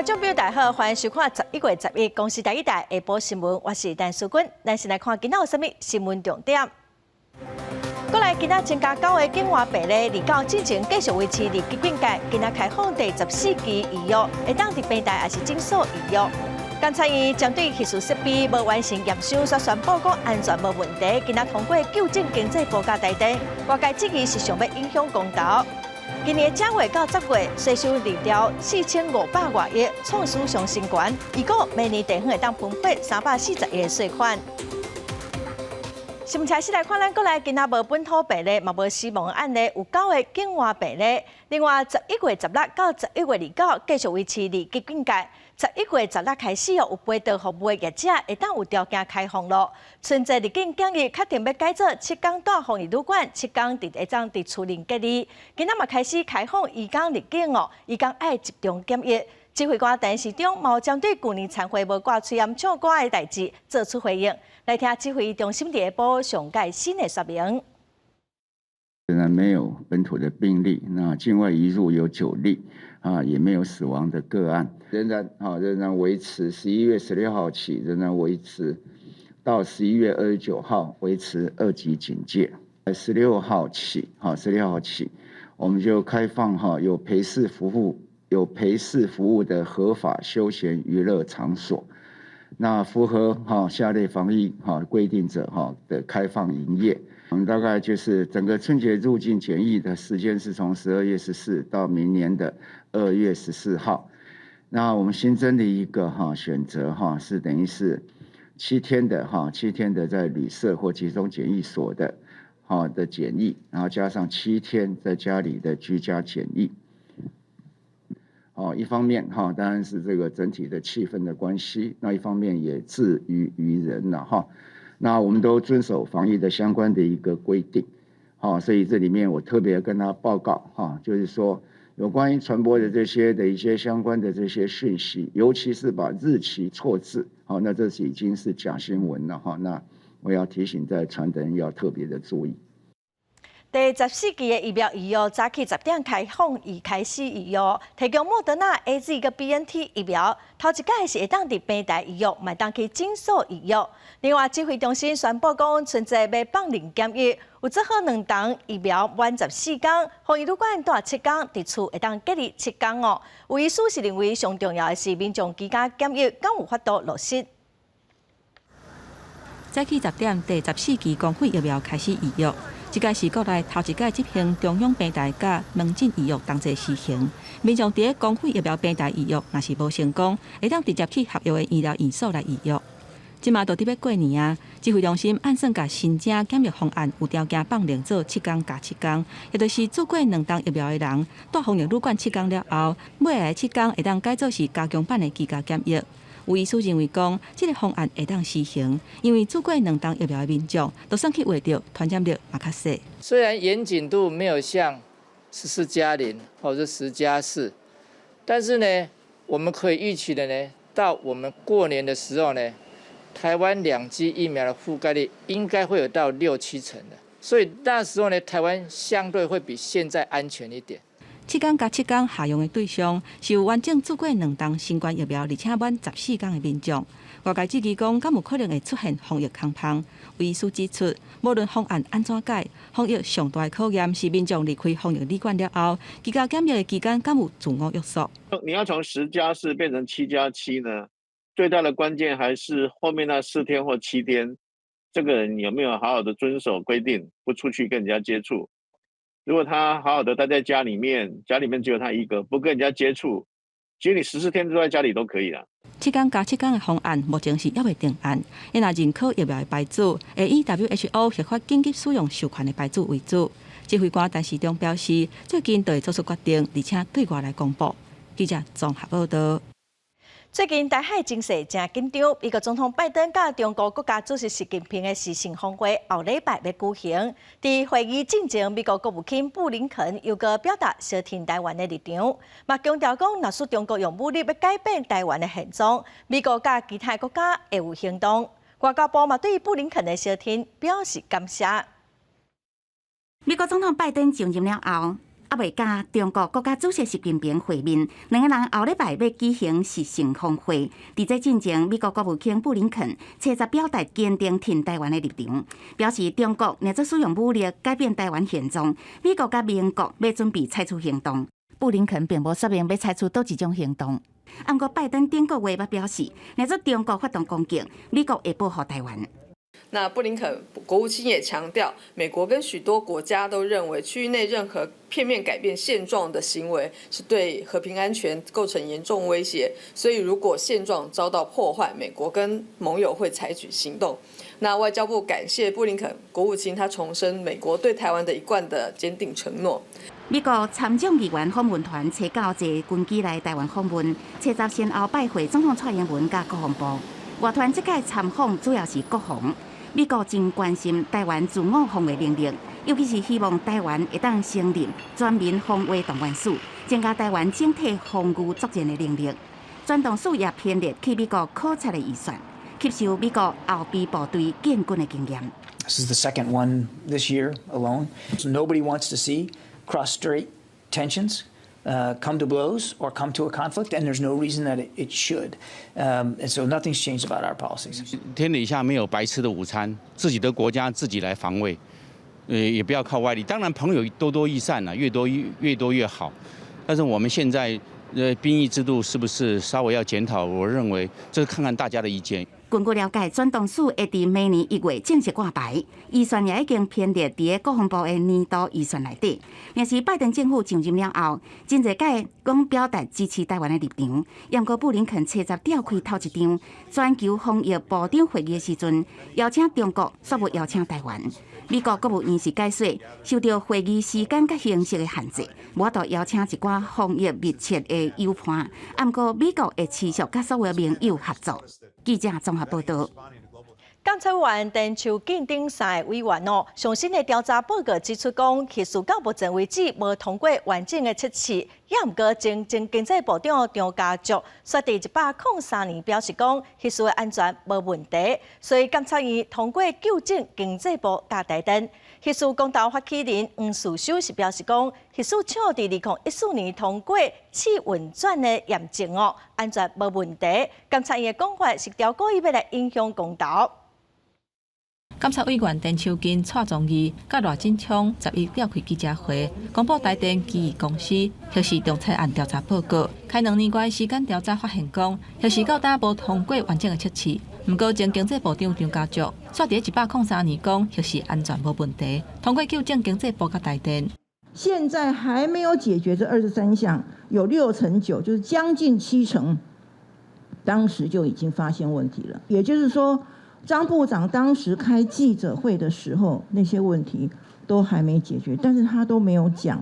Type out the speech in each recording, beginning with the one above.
觀眾朋友大家好，歡迎收看11月11公視第一台下晡新聞，我是陳淑君。咱先來看今仔有啥物新聞重點。國內今仔增加九个境外病例，二九進前繼續維持二級警戒。今仔開放第十四期預約，會當佇病台抑是診所預約。監察院針對技術設備無完成驗收，煞宣布講安全無問題。今仔通過糾正經濟部佮台電，外界質疑是想欲影響公投。今年正月到十月，稅收二兆4500外億，創史上新高。預估明年地方會當分配340億稅款。新聞開始來看，咱國內今仔無本土病例，嘛無死亡案例，有九个境外病例。另外，11月16到11月29繼續維持二級警戒。十一月十六開始哦，有陪同服務的業者會當有條件開放囉。春節入境檢疫確定欲改做七工蹛防疫旅館，七工佇會當佇厝內隔離。今仔嘛開始開放移工入境哦，移工愛集中檢疫。指揮官陳時中嘛針對舊年餐會無掛喙罨唱歌的代誌做出回應。來聽指揮中心佇下晡上蓋新的說明。仍然沒有本土的病例，那境外移入有九例，啊，也沒有死亡的個案，仍然啊，仍然維持11月16號起，仍然維持到11月29號維持二級警戒。十六號起，哈，十六號起，我們就開放哈有陪侍服務、有陪侍服務的合法休閒娛樂場所，那符合哈下列防疫哈規定者哈的開放營業。我們大概就是整個春節入境檢疫的時間是從12月14到明年的2月14號。那我們新增的一個哈選擇哈是等於是七天的哈七天的在旅社或集中檢疫所的哈的檢疫，然後加上七天在家裡的居家檢疫。哦，一方面哈當然是這個整體的氣氛的關係，那一方面也自娛娛人了哈。那我們都遵守防疫的相關的一個規定，好，所以這裡面我特別跟他報告哈，就是說有關於傳播的這些的一些相關的這些訊息，尤其是把日期錯字，好，那這是已經是假新聞了哈。那我要提醒在傳的人要特別的注意。第十四期的疫苗預約早起10點開放，已開始預約，提供莫德納、AZ佮 BNT 疫苗。頭一擺是會當佇病台預約，嘛會當去診所預約。另外，指揮中心宣布講，春節欲放任檢疫，有做好兩針疫苗滿14工，防疫旅館蹛七工，佇厝會當隔離七工哦。有醫師是認為上重要的是民眾居家檢疫，敢有法度落實。早起10點，第十四期公費疫苗開始預約。這屆是國內頭一屆執行中央病台佮門診預約同齊施行。民眾佇咧公費疫苗病台預約，若是無成功，會當直接去合約的醫療院所來預約。這馬就佇欲過年啊，指揮中心按算共申請檢疫方案有條件放任做七工加七工，也就是注過兩針疫苗的人，蹛防疫旅館七工了後，尾下七工會當改做是加強版的居家檢疫。有醫師認為講，這個方案會當施行，因為注過兩針疫苗的民眾，就算去秽著，傳染力嘛較細。雖然嚴謹度沒有像14+0或者10+4，但是呢，我們可以預期的呢，到我們過年的時候呢，台灣兩劑疫苗的覆蓋率應該會有到六七成的，所以那時候呢，台灣相對會比現在安全一點。七工加七工適用的對象是有完整注過兩針新冠疫苗，而且滿十四工的民眾。外界質疑講，敢有可能會出現防疫空縫？有醫師指出，無論方案按怎改，防疫上大的考驗是民眾離開防疫旅館了後，居家檢疫的期間敢有自我約束。你要從10+4變成7+7呢？最大的關鍵還是後面那4天或七天，這個人有沒有好好的遵守規定，不出去跟人家接觸？如果他好好的待在家裡面，家裡面只有他一個，不跟人家接觸，其實你14天都在家裡都可以啦。七工加七工的方案目前是猶未定案，伊若認可疫苗的牌子，會以 WHO 核發緊急使用授權的牌子為主。指揮官陳時中表示，最近就會做出決定，而且對外來公布。記者綜合報道。最近台海情勢誠緊張，美國總統拜登佮中國國家主席習近平的視訊峰會後禮拜欲舉行。佇會議進前，美國國務卿布林肯又閣表達相挺台灣的立場，嘛強調講，若是中國用武力欲改變台灣的現狀，美國佮其他國家會有行動。外交部嘛對布林肯的相挺表示感謝。美國總統拜登就任了後，猶未佮中國國家主席習近平會面，兩个人後禮拜欲舉行視訊峰會。佇這進前，美國國務卿布林肯初十表達堅定挺台灣的立場，表示中國若再使用武力改變台灣現狀，美國佮盟國欲準備採取行動。布林肯並無說明欲採取佗一種行動。毋過拜登頂個月捌表示，若做中國發動攻擊，美國會保護台灣。那布林肯國務卿也強調，美國跟許多國家都認為，區域內任何片面改變現狀的行為，是對和平安全構成嚴重威脅。所以，如果現狀遭到破壞，美國跟盟友會採取行動。那外交部感謝布林肯國務卿，他重申美國對台灣的一貫的堅定承諾。美國參眾議員訪問團初九坐軍機來台灣訪問，初十先後拜會總統蔡英文佮國防部。外團這屆參訪主要是國防。美國真關心台灣自我防衛能力，尤其是希望台灣會當成立全民防衛動員署，增加台灣整體防禦作戰的能力。全動署也編列去美國考察的預算，吸收美國後備部隊建軍的經驗。 This is the second one this year alone. Nobody wants to see cross-strait tensions come to blows or come to a conflict, and there's no reason that it should. And so nothing's changed about our policies. 天底下沒有白吃的午餐，自己的國家自己來防衛，也不要靠外力。當然，朋友多多益善啦，越多越越多越好。但是我們現在兵役制度是不是稍微要檢討？我認為這是看看大家的意見。根據了解，轉動署會佇明年1月正式掛牌，預算也已經編列佇個國防部的年度預算內底。若是拜登政府上任了後，真濟屆攏表達支持台灣的立場。毋過布林肯初十召開頭一場全球防疫部長會議的時陣，邀請中國，卻無邀請台灣。美國國務院是解說，受著會議時間佮形式的限制，無法度邀請一寡防疫密切的友伴。毋過美國會持續佮所有盟友合作。記者綜合報道。監察委員陳秋敬等三個委員哦，上新的調查報告指出講，核四到目前為止無通過完整的測試，也毋過前前經濟部長張家卓，煞佇103年表示講，核四的安全無問題，所以監察院通過糾正經濟部佮台電。核四公投發起人黃士修是表示講，核四廠佇2014年通過試運轉的驗證哦，安全無問題。監察院的講法是調故意欲來影響公投。監察委員陳秋敬、蔡宗義、佮賴振聰11召開記者會，公布台電基義公司核四重測案調查報告。開兩年外時間調查發現，講核四到今無通過完整的測試。毋過前經濟部長張家卓，煞佇103年講核四安全無問題，通過糾正經濟部佮台電。現在還沒有解決這23項，有6成9，就是將近7成，當時就已經發現問題了。也就是說，張部長當時開記者會的時候，那些問題都還沒解決，但是他都沒有講。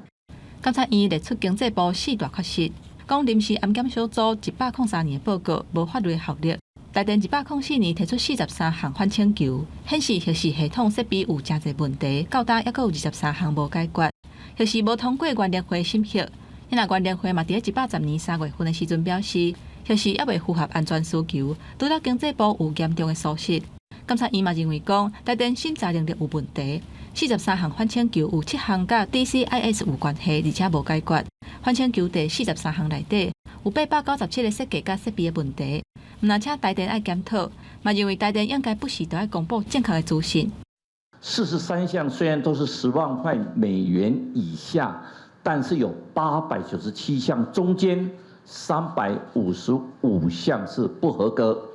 監察院列出經濟部四大缺失，講臨時安檢小組103年的報告無法律效力。台電104年提出43項反請求，顯示核四系統設備有誠濟問題，到今猶閣有23項無解決。核四無通過原能會審核，若原能會嘛佇110年3月份的時陣表示，核四猶未符合安全需求，除了經濟部有嚴重的疏失。監察院嘛認為講，台電審查能力有問題，43項反請求有7項佮 DCIS 有關係，而且無解決。反請求第43項內底有897個設計佮設備的問題，毋但請台電愛檢討，嘛認為台電應該不時都愛公布正確的資訊。 43項雖然都是10萬塊美元以下，但是有897項，中間355項是不合格。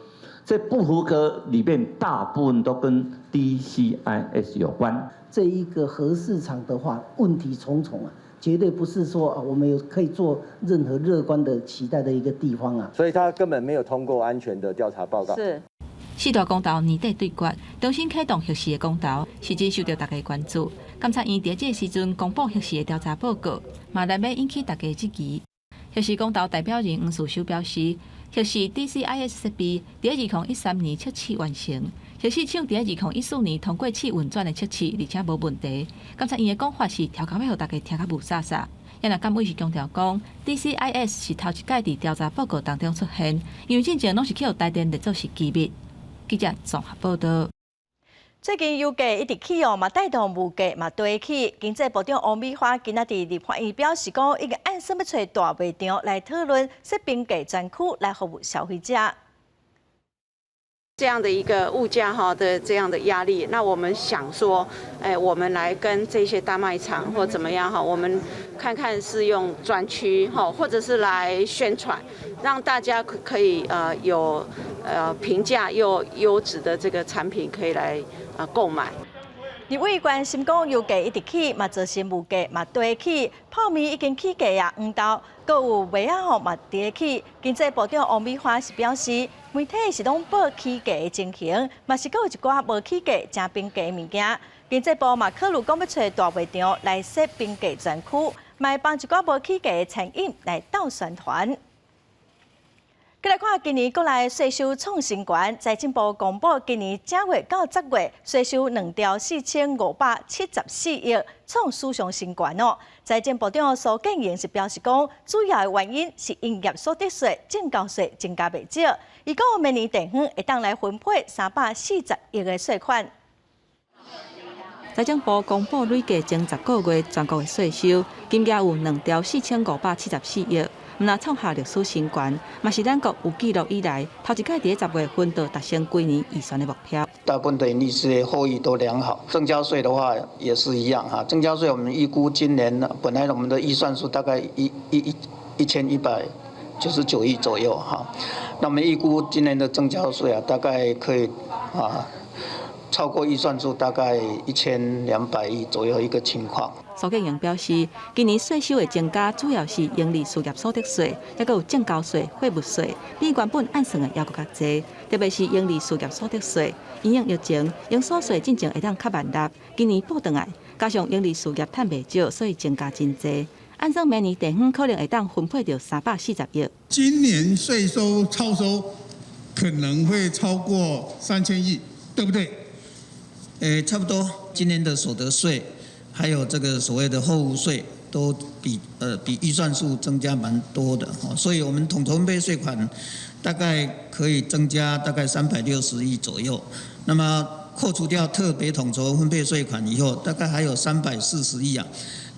這不合格裡面大部分都跟 DCIS 有關。這一個核四廠的話，問題重重啊，絕對不是說我們有可以做任何樂觀的期待的一個地方啊。所以他根本沒有通過安全的調查報告。是。四大公投年底對決，重新啟動核四的公投，是真受著大家關注。監察院佇這個時陣公布核四的調查報告，嘛難免引起大家質疑。核四公投代表人黃士修表示，核四 DCIS 設備佇2013年測試完成，核四廠佇2014年通過試運轉的測試，而且無問題。監察院的講法是調工欲予大家聽較霧煞煞。也若監委是強調講，DCIS 是頭一擺佇調查報告當中出現，因為進前攏是去予台電列做是機密。記者綜合報道。最近油價一直起哦，嘛帶動物價嘛綴起。經濟部長王美花今仔佇立法院表示講，已經按算欲揣大賣場來討論設平價專區來服務消費者。這樣的一個物價哈的這樣的壓力，那我們想說，我們來跟這些大賣場或怎麼樣哈，我們看看是用專區哈，或者是來宣傳，讓大家可以有平價又優質的這個產品可以來購買。立委關心講油價一直起，嘛造成物價嘛綴起，泡麵已經起價啊，黃豆閣有麥仔吼嘛佇咧起。經濟部長王美花是表示，媒體是攏報起價的情形，嘛是閣有一寡無起價、誠平價的物件。經濟部嘛考慮講欲揣大賣場來設平價專區，嘛會幫一寡無起價的餐飲來鬥宣傳。閣來看今年國內稅收創新高，財政部公布今年正月到10月稅收2兆4574億，創史上新高哦。財政部長蘇建榮是表示講，主要的原因是營業所得稅、證交稅增加袂少。伊講明年地方會當來分配340億的稅款。財政部公布累計前10個月全國的稅收，金額有2兆4574億。毋但創下歷史新高，嘛是咱國有記錄以來頭一擺佇10月份就達成規年預算的目標。大部分的營利事業獲益都良好，證交稅的話也是一樣哈。證交稅我們預估今年本來我們的預算數大概1199億左右哈，那我們預估今年的證交稅啊，大概可以啊超過預算數大概1200億左右一個情況。蘇建榮表示，今年稅收的增加主要是營利事業所得稅，抑閣有證交稅、貨物稅，比原本按算的猶閣較濟。特別是營利事業所得稅，因應疫情，營所稅進前會當較慢納，今年補轉來，加上營利事業趁袂少，所以增加真濟。按算明年地方可能會當分配著340億。今年稅收超收可能會超過3000億，對不對？差不多。今年的所得稅，還有這個所謂的貨物稅，都比預算數增加蠻多的，所以我們統籌分配稅款大概可以增加大概360億左右。那麼扣除掉特別統籌分配稅款以後，大概還有340億啊，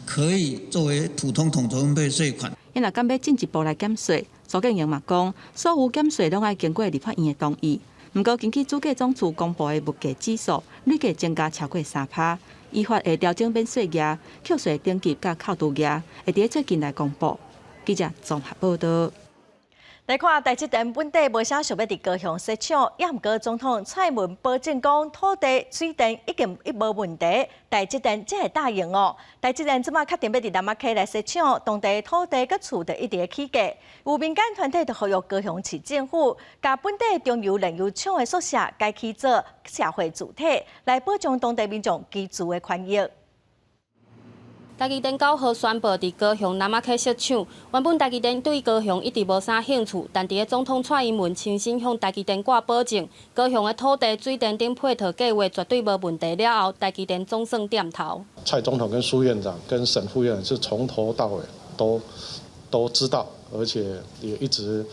可以作為普通統籌分配稅款。𪜶若敢欲進一步來減稅，蘇建榮嘛講，所有減稅攏愛經過立法院的同意。毋過根據主計總處公布的物價指數，累計增加超過3%。依法會調整免稅額、扣稅等級佮扣除額，會佇最近來公布。記者綜合報道。來看台積電本底無啥想欲佇高雄設廠，也毋過總統蔡英文保證講土地、水電已經一無問題，台積電才會答應哦。台積電這馬確定欲佇南仔溪來設廠，當地土地佮厝就一直起價。有民間團體就呼籲高雄市政府，共本底中油煉油廠的宿舍改起做社會住宅，來保障當地民眾居住的權益。台積電9號宣布佇高雄南仔溪設廠。原本台積電對高雄一直無啥興趣，但佇咧總統蔡英文親身向台積電掛保證，高雄的土地、水電等配套計劃絕對無問題了後，台積電總算點頭。蔡總統跟蘇院長跟沈副院長是從頭到尾都知道，而且也一直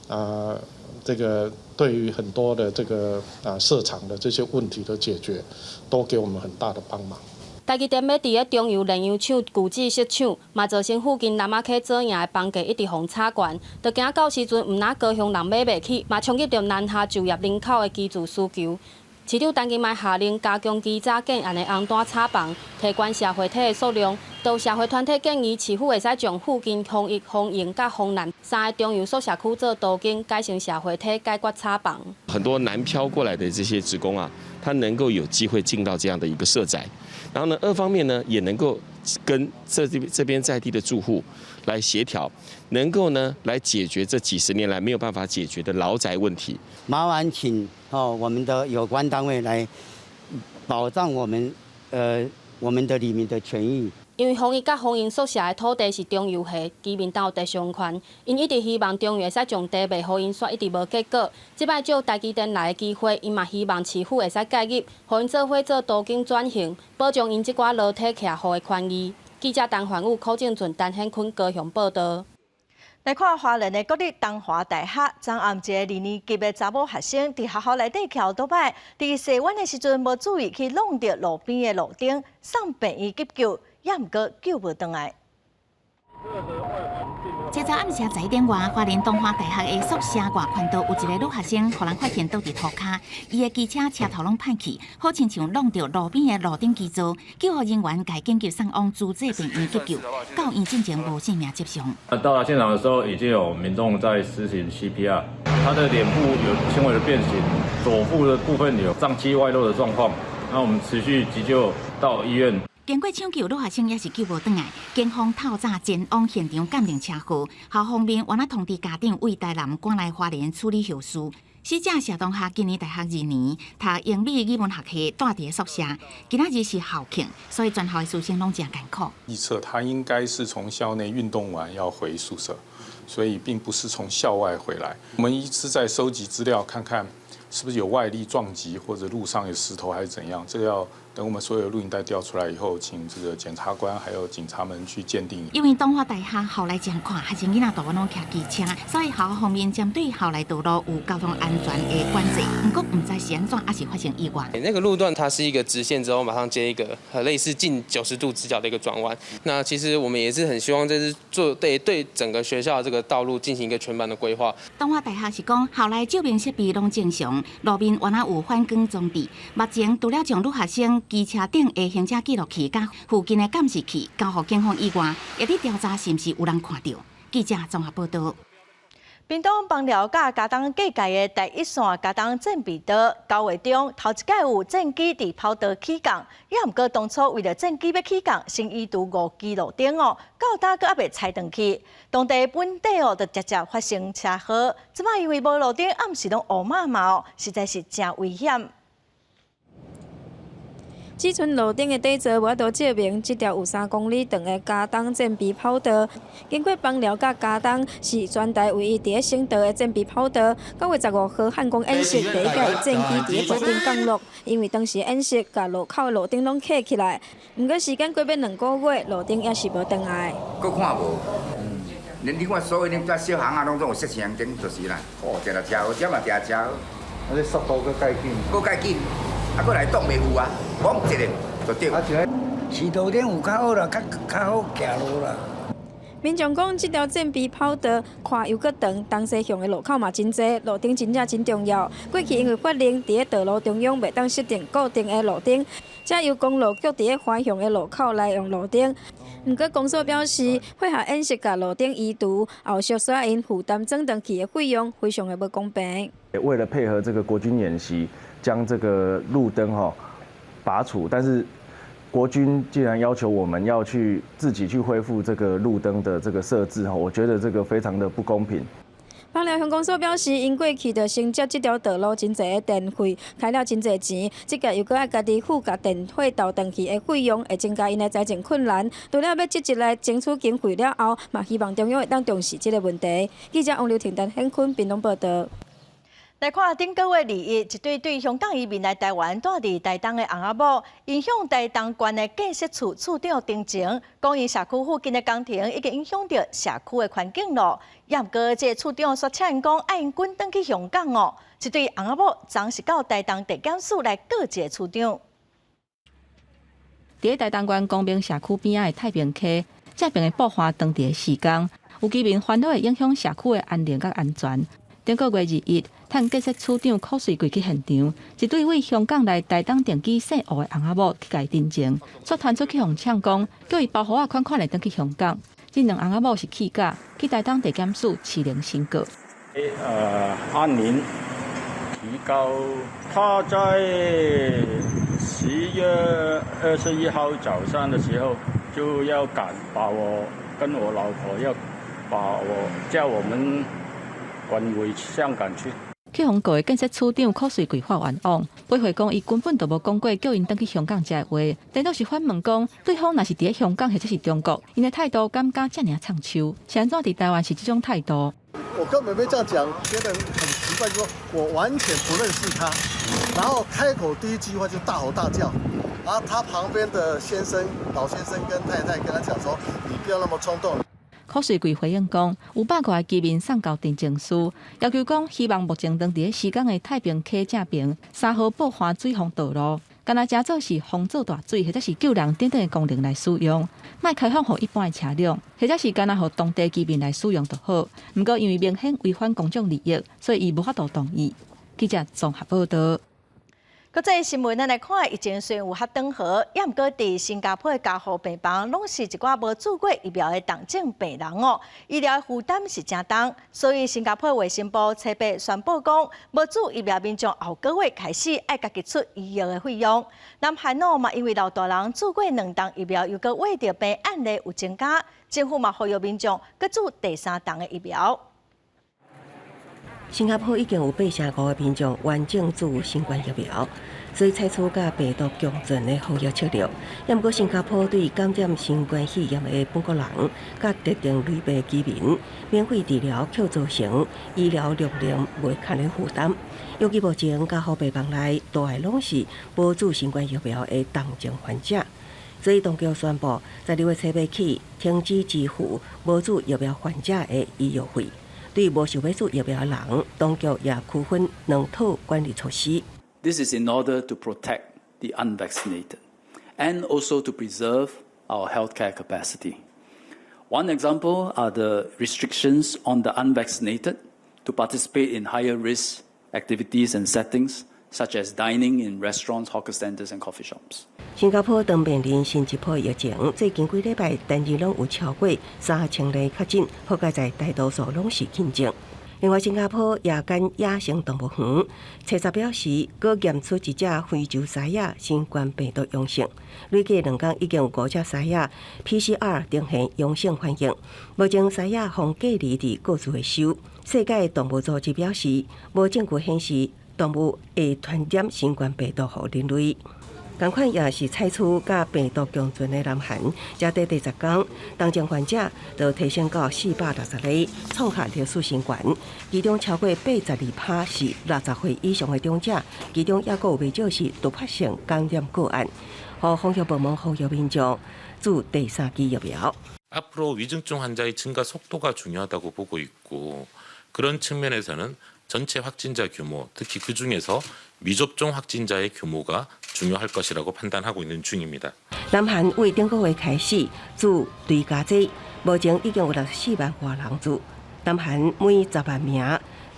這個對於很多的這個設廠的這些問題的解決，都給我們很大的幫忙。台積電欲佇咧中油煉油廠舊址設廠，嘛造成附近南仔溪左營的房價一直予炒懸。就驚到時陣，毋但高雄人買袂起，嘛衝擊著南下就業人口的居住需求。市長陳其邁下令加強稽查建案的紅單炒房，提懸社會體的數量。就社會團體建議，市府會使將附近豐益、豐榮佮豐南三个中油宿舍區做都更，改成社會體解決炒房。很多南漂過來的這些職工啊，他能夠有機會進到這樣的一個社宅，然後呢，二方面呢，也能夠跟這邊在地的住戶來協調，能夠呢來解決這幾十年來沒有辦法解決的老宅問題。麻煩請哦，我們的有關單位來保障我們的里民的權益。因為豐益佮豐榮宿舍的土地是中油的，居民兜有地上權，𪜶一直希望中油會使將地賣予𪜶，煞一直無結果。這擺藉台積電來的機會，𪜶嘛希望市府會使介入，予𪜶做伙做都更轉型，保障𪜶這寡樓梯徛戶的權益。記者陳焕武、柯正俊、陳顯坤高雄報道。來來看花蓮的國立東華大學，昨暗一個二年級的查某學生，佇學校內底騎歐多擺，佇洗彎的時陣無注意去挵著路邊的路燈，送病院急救，也毋過救無轉來。這晝暗時11點外，花蓮東華大學的宿舍外環道有一个女學生，予人發現倒佇塗跤，伊的機車車頭攏歹去，好親像挵著路邊的路燈基座，救護人員共緊急送往諸濟病院急救，到院進前無性命跡象。到達現場的時候，已經有民眾在施行 CPR，他的臉部有輕微的變形，左腹的部分有臟器外露的狀況。那我們持續急救到醫院。經過搶救，女學生也是救無轉來。警方透早前往現場鑑定車禍，學校方面原來通知家長為台南趕來花蓮處理後事。死者謝同學今年大學二年，讀英美語文學系，蹛佇宿舍。今仔日是校慶，所以全校的師生攏誠艱苦。預測他應該是從校內運動完要回宿舍，所以並不是從校外回來。我們一直在收集資料，看看是不是有外力撞擊，或者路上有石頭還是怎樣？這個要等我們所有錄影帶調出來以後，請這個檢察官還有警察們去鑑定。因為東華大學校內真闊，學生囡仔大部分攏騎機車，所以學校方面針對校內道路有交通安全的管制。毋過毋知是按怎，抑是發生意外。那個路段它是一個直線之後，馬上接一個類似近90度直角的一個轉彎。那其實我們也是很希望這次做對整個學校的這個道路進行一個全盤的規劃。東華大學是講校內照明設備攏正常，路面原來有反光裝置。目前除了將女學生機車頂的行車記錄器佮附近的監視器交予警方以外，也佇調查是毋是有人看著。記者綜合報道。屏東枋寮佮佳冬隔界的台一線佳冬戰備道，9月中頭一擺有戰機佇跑道起降，也毋過當初為著戰機欲起降，先移除五支路燈哦，到今閣猶未拆轉去。當地本地哦，就常常發生車禍，這擺因為無路燈，暗時攏烏麻麻哦，實在是誠危險。只賰路燈的底座無法度照明，這條有3公里長的佳冬戰備跑道，經過枋寮佮佳冬，是全台唯一佇咧省道的戰備跑道。9月15號漢光演習第一擺戰機佇咧頭頂降落，因為當時演習，共路口的路燈攏啟起來。毋過時間過欲2個月，路燈猶是無轉來。閣看無？連你看所有恁遮小巷仔攏總有設紅燈，就是啦。哦，定定車禍，這嘛定車禍。啊，這速度閣較緊。閣較緊。啊，閣來擋袂赴啊，講一个就對。是路燈有較好啦，較較好行路啦。民眾講，這條戰備跑道寬又閣長，東西向的路口嘛真濟，路燈真正真重要。過去因為法令佇咧道路中央袂當設定固定的路燈，才由公路局佇咧橫向的路口來用路燈。毋過公所表示，配合演習共路燈移除，後續需要𪜶負擔轉轉去的費用，非常的無公平。為了配合這個國軍演習，將這個路燈哈拔除，但是國軍竟然要求我們要去自己去恢復這個路燈的這個設置哈，我覺得這個非常的不公平。枋寮鄉公所表示，𪜶過去就承接這條道路真濟的電費，開了真濟錢，這個又閣愛家己負擔電費投轉去的費用，會增加𪜶的財政困難。除了欲積極來爭取經費了後，嘛希望中央會當重視這個問題。記者王劉婷、陳顯坤屏東報道。來看頂個月21，一對對香港移民來台灣蹛佇台東的翁仔某，𪜶向台東縣的建設處處長陳情，講𪜶社區附近的工程已經影響著社區的環境囉。也毋過，這个處長煞請𪜶講愛𪜶滾轉去香港哦。這對翁仔某昨是到台東地檢署來告這个處長。佇咧台東縣光明社區邊仔的太平溪，這爿的布花當地施工，有居民煩惱會影響社區的安寧佮安全。頂個月21，趁建設處長柯瑞貴去現場，一對對香港來台東定居姓吳的翁仔某去共伊陳情，煞傳出去予嗆講，叫伊包袱仔款款的轉去香港。這兩翁仔某是氣甲去台東地檢署持聯申告。安寧提高，他在10月21號早上的時候就要趕把我跟我老婆要把我叫我們滾回香港去。去予告的建設處長柯瑞貴發冤枉，回回講伊根本就無講過叫𪜶轉去香港這个話，顛倒是反問講，對方若是佇咧香港或者是中國，𪜶的態度敢敢遮爾衝手？是按怎佇台灣是這種態度？我根本沒這樣講，覺得很奇怪，就說我完全不認識他，然後開口第一句話就大吼大叫，然後他旁邊的先生老先生跟太太跟他講說：你不要那麼衝動。柯瑞桂回應講，有百外個居民送交陳情書，要求講希望目前當佇咧施工的太平溪正爿三號布環水防道路，干焦成做是防做大水或者是救人等等的功能來使用，莫開放予一般的車輛，或者是干焦予當地居民來使用就好。毋過因為明顯違反公眾利益，所以伊無法度同意。記者綜合報道。國際新聞，咱來看，疫情雖然有較轉好，也毋過佇新加坡的加護病房，攏是一寡無注過疫苗的重症病人哦，醫療負擔是誠重，所以新加坡衛生部初八宣布講，無注疫苗民眾後個月開始愛家己出醫藥的費用。南韓哦嘛，因為老大人注過兩針疫苗，又閣秽著病案例有增加，政府嘛呼籲民眾閣注第三針的疫苗。新加坡已經有8成5的民眾完整注新冠疫苗，所以採取佮病毒共存的防疫策略。毋過新加坡對感染新冠肺炎的本國人，佮特定類別居民，免費治療，卻造成醫療量能袂堪得負擔。尤其目前加護病房內大概攏是無注新冠疫苗的重症患者，所以當局宣布，12月初八起停止支付無注疫苗患者的醫藥費。對無想欲注疫苗的人，當局也區分兩套管理措施。 This is in order to protect the unvaccinated and also to preserve our healthcare capacity. One example are the restrictions on the unvaccinated to participate in higher risk activities and settings, such as dining in restaurants, hawker centers, and coffee shops. 新加坡當面臨新一波疫情，最近幾禮拜單日攏有超過3000例確診，好佳哉大多數攏是輕症。另外，新加坡夜間野生動物園初十表示，閣驗出一隻非洲獅仔新冠病毒陽性，累計兩工已經有五隻獅仔 PCR 呈現陽性反應。目前獅仔予隔離佇各自的獸。世界動物組織表示，無證據顯示動物會傳染新冠病毒予人類。仝款也是採取佮病毒共存的南韓，才短短10工，重症患者就提升到460例，創下歷史新高。其中超過82%是60歲以上的長者，其中猶閣有袂少是突發性感染個案。予防疫部門呼籲民眾注第三劑疫苗。 앞으로 위중증 환자의 증가 속도가 중요하다고 보고 있고 그런 측면에서는 전체 확진자 규모, 특히 그 중에서 미접종 확진자의 규모가 중요할 것이라고 판단하고 있는 중입니다. 南韓為頂個月開始注追加劑，目前已經有64萬外人注。南韓每10萬名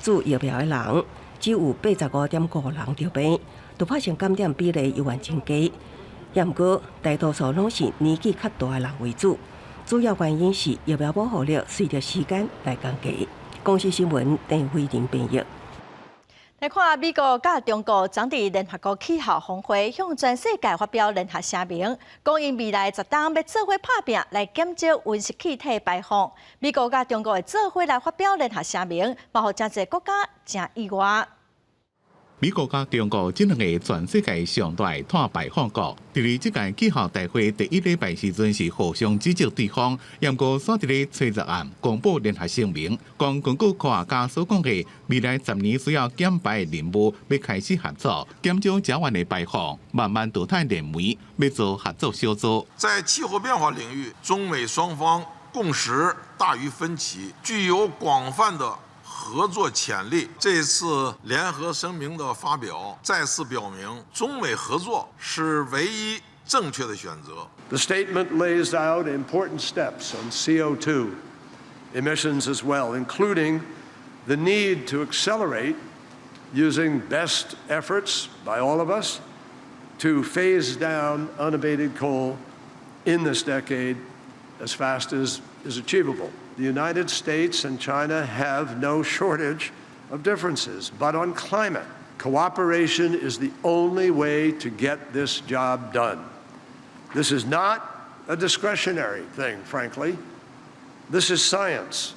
注疫苗的人，只有85.5人著病，突發性感染比例猶原真低。也毋過，大多數攏是年紀較大的人為主，主要原因是疫苗保護力隨著時間來降低。公視新聞鄧慧玲編譯。來看美國佮中國昨佇聯合國氣候峰會向全世界發表聯合聲明，講𪜶未來10冬欲做伙拍拚來減少溫室氣體排放。美國佮中國會做伙來發表聯合聲明，嘛予誠濟國家誠意外。美國佮中國這兩个全世界上大碳排放國，佇這屆氣候大會第一禮拜時陣是互相指責對方，毋過煞佇咧初十暗公布聯合聲明，講根據科學家所講的未來10年需要減排的任務，欲開始合作，減少甲烷的排放，慢慢淘汰燃煤，欲做合作小組。在氣候變化領域，中美雙方共識大於分歧，具有廣泛的合作潛力。這次聯合聲明的發表，再次表明中美合作是唯一正確的選擇。 The statement lays out important steps on CO2 emissions as well, including the need to accelerate using best efforts by all of us to phase down unabated coal in this decade as fast as is achievable. The United States and China have no shortage of differences, but on climate, cooperation is the only way to get this job done. This is not a discretionary thing, frankly. This is science.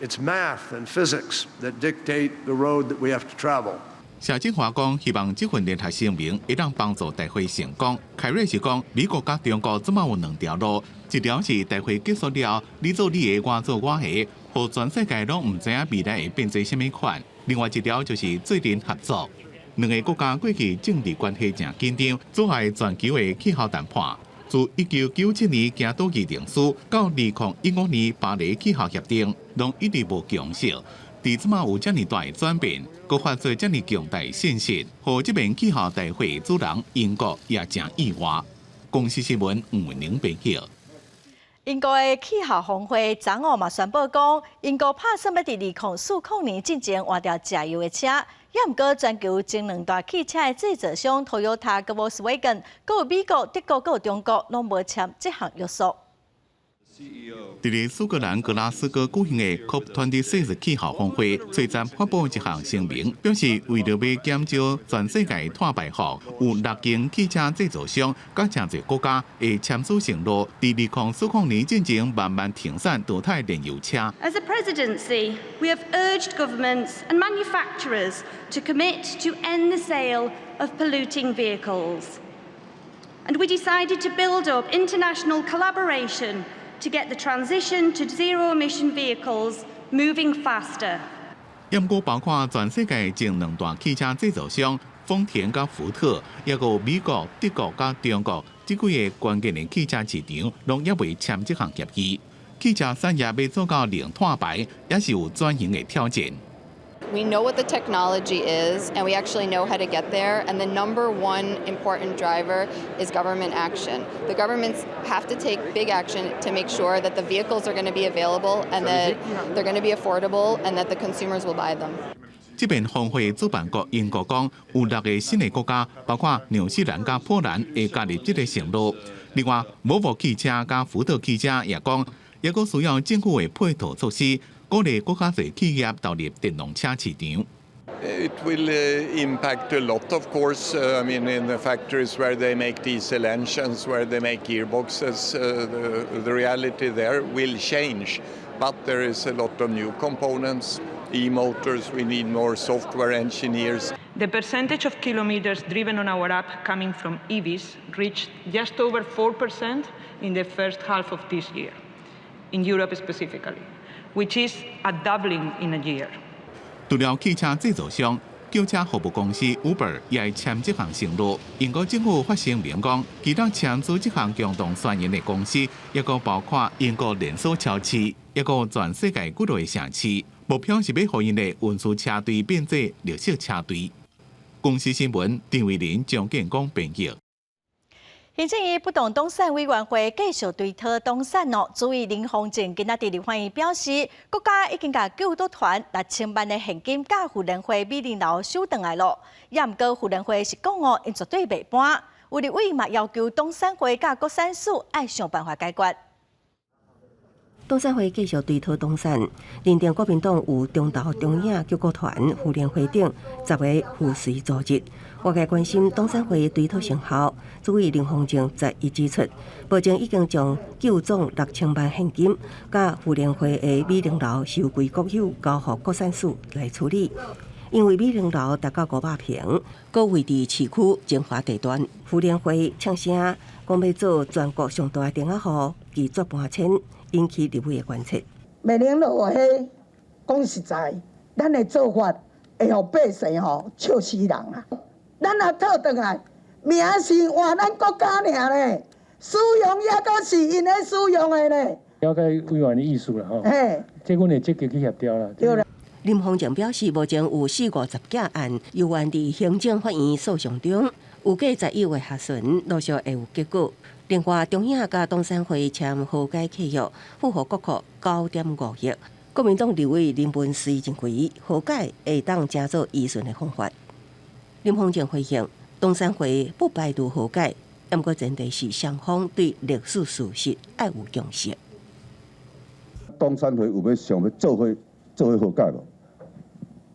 It's math and physics that dictate the road that we have to travel. 謝振華講，希望這份聯合聲明會當幫助大會成功。凱瑞是講，美國佮中國這馬有兩條路，一條是大會結束了，你做你的，我做我的，予全世界攏毋知影未來會變做啥物款；另外一條就是做陣合作。兩个國家過去政治關係誠緊張，阻礙全球的氣候談判。自1997年京都議定書到2015年巴黎氣候協定，攏一直無共識。佇這馬有遮爾大的轉變，閣發出遮爾強大信息，予這遍氣候大會主人英國也誠意外。公視新聞吳文玲編譯。英國的氣候峰會昨昏嘛宣布講，英國拍算欲佇2040年進前換掉食油的車，也毋過全球前兩大汽車的製造商 Toyota 佮 Volkswagen，閣有美國、德國、閣有中國，攏無簽這項約束。佇咧蘇格蘭格拉斯哥舉行的 COP26 氣候峰會，隨站發布一項聲明，表示為著欲減少全世界碳排放，有六間汽車製造商佮誠濟國家會簽署承諾，佇2040年進前慢慢停產淘汰燃油車。 As a presidency, we have urged governments and manufacturers to commit to end the sale of polluting vehicles. And we decided to build up international collaboration to get the transition to zero-emission vehicles moving faster. 毋過包括全世界前兩大汽車製造商豐田佮福特，抑閣有美國、德國佮中國這幾个關鍵的汽車市場，攏猶未簽這項協議。汽車產業欲做到零碳排，也是有轉型的挑戰。 We know what the technology is, and we actually know how to get there. And the number one important driver is government action. The governments have to take big action to make sure that the vehicles are going to be available and that they're going to be affordable and that the consumers will buy them. 這遍峰會主辦國英國講，有六个新的國家，包括紐西蘭佮波蘭，會加入這个承諾。另外，沃爾沃汽車佮福特汽車也講，抑閣需要政府的配套措施，鼓勵閣較濟企業投入電動車市場。 It will impact a lot, of course. I mean, in the factories where they make diesel engines, where they make gearboxes, the reality there will change. But there is a lot of new components, e-motors, we need more software engineers. The percentage of kilometers driven on our app coming from EVs reached just over 4% in the first half of this year, in Europe specifically, which is a doubling in a year. 除了汽車製造商，轎車服務公司 Uber 也會簽這項承諾。英國政府發聲明講，其他簽署這項共同宣言的公司，抑閣包括英國連鎖超市，抑閣全世界幾多个城市。目標是欲予𪜶的運輸車隊變做綠色車隊。公視新聞，陳慧琳、張建光編譯。行政院不動黨產委員會繼續追討黨產哦。主委林芳正今仔佇立法院表示，國家已經共救國團6000萬的現金佮婦聯會美玲樓收轉來囉。也毋過婦聯會是講哦，𪜶絕對袂搬。有立委嘛要求黨產會佮國產署愛想辦法解決。黨產會繼續追討黨產，認定國民黨有中投、中影、救國團、婦聯會等10個附隨組織。外界關心黨產會追討成效，主委林芳正11指出，目前已經將救總6000萬現金，佮婦聯會的美玲樓收歸國有，交予國產署來處理。因為美玲樓達到500坪，閣位佇市區精華地段，婦聯會嗆聲講欲做全國上大的釘仔戶，拒絕搬遷，引起立委的關切。美玲樓彼，講實在，咱的做法會予百姓吼笑死人啊！咱若討轉來，名是換咱國家爾呢，使用抑閣是𪜶咧使用的呢。了解委員的意思啦，吼。嘿，這阮會積極去協調啦。對啦。林芳正表示，目前有四五十件案猶原佇行政法院訴訟中，預計11月下旬陸續會有結果。另外，中影佮黨產會簽和解契約，付予國庫9.5億。國民黨立委林文燧認為，和解會當成做依順的方法。林芳正回應，黨產會不排除和解，毋過前提是雙方對歷史事實愛有共識。黨產會有欲想欲做伙做伙和解無？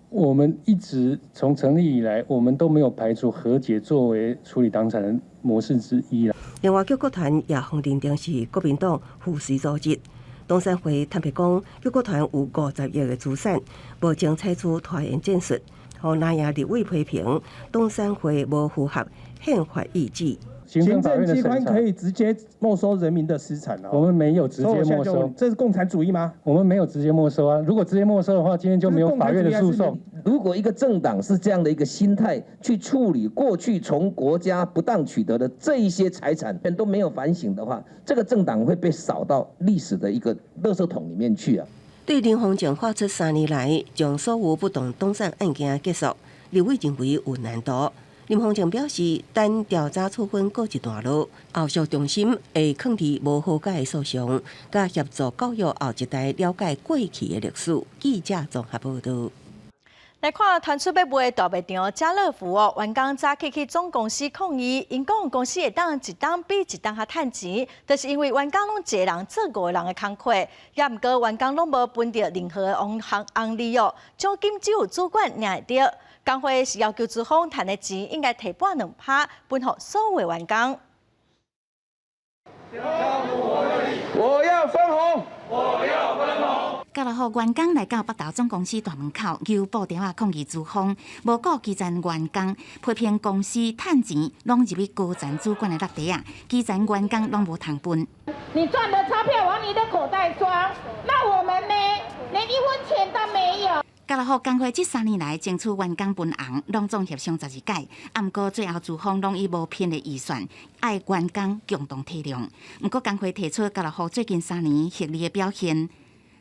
我們一直從成立以來，我們都沒有排除和解作為處理黨產的模式之一啦。另外，救國團也予認定是國民黨附隨組織。黨產會坦白講，救國團有50億的資產，目前採取拖延戰術。予藍營立委批評，董產會無符合憲法意志。行政機關可以直接沒收人民的私產啊！我們沒有直接沒收，這是共產主義嗎？我們沒有直接沒收啊！如果直接沒收的話，今天就沒有法院的訴訟。如果一個政黨是這樣的一個心態去處理過去從國家不當取得的這一些財產，都沒有反省的話，這個政黨會被掃到歷史的一個垃圾桶裡面去啊！對林宏正發出3年來將所有不當動產案件結束，立委認為有難度。林宏正表示，等調查處分告一段落，後續重心會囥佇無和解的訴訟，佮協助教育後一代了解過去的歷史。記者綜合報導。來看傳出欲賣大賣場家樂福哦，員工早起去總公司抗議，𪜶講公司會當一冬比一冬較趁錢，就是因為員工攏一個人做五個人的工課，也毋過員工攏無分著任何的紅紅利哦，獎金只有主管領會著。工會是要求資方趁的錢應該提半兩趴分予所有員工。我要分紅，我要分紅。家樂福員工來到北投總公司大門口，搖布條仔抗議資方，無顧基層員工，批評公司趁錢攏入去高層主管的落袋仔，基層員工攏無通分。你賺的鈔票往你的口袋裝，那我們呢？連一分錢都沒有。家樂福工會這3年來爭取員工分紅，攏總協商12擺，毋過最後資方攏以無編的預算，愛員工共同體諒。毋過工會提出家樂福最近三年獲利的表現，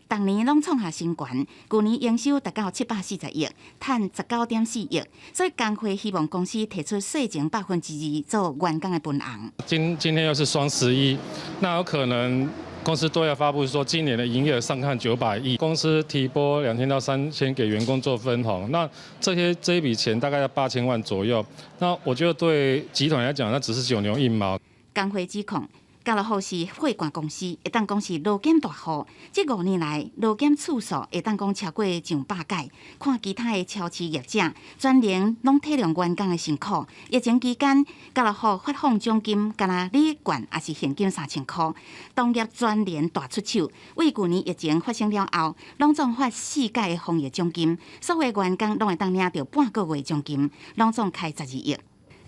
逐年攏創下新高，舊年營收達到740億，趁19.4億，所以工會希望公司提出稅前2%做員工的分紅。今天又是雙十一，那有可能公司都要發布說今年的營業額上看900億，公司提撥2000到3000給員工做分紅，那這些這一筆錢大概要8000萬左右，那我覺得對集團來講，那只是九牛一毛。工會指控，家樂福是貨櫃公司，會當講是勞檢大戶。這5年來，勞檢次數會當講超過上百擺。看其他的超市業者，全然攏體諒員工的辛苦。疫情期間，家樂福發放獎金，干焦禮券抑是現金3000箍。同業全聯大出手，為舊年疫情發生了後，攏總發四擺的防疫獎金，所有員工攏會當領著半個月獎金，攏總開12億。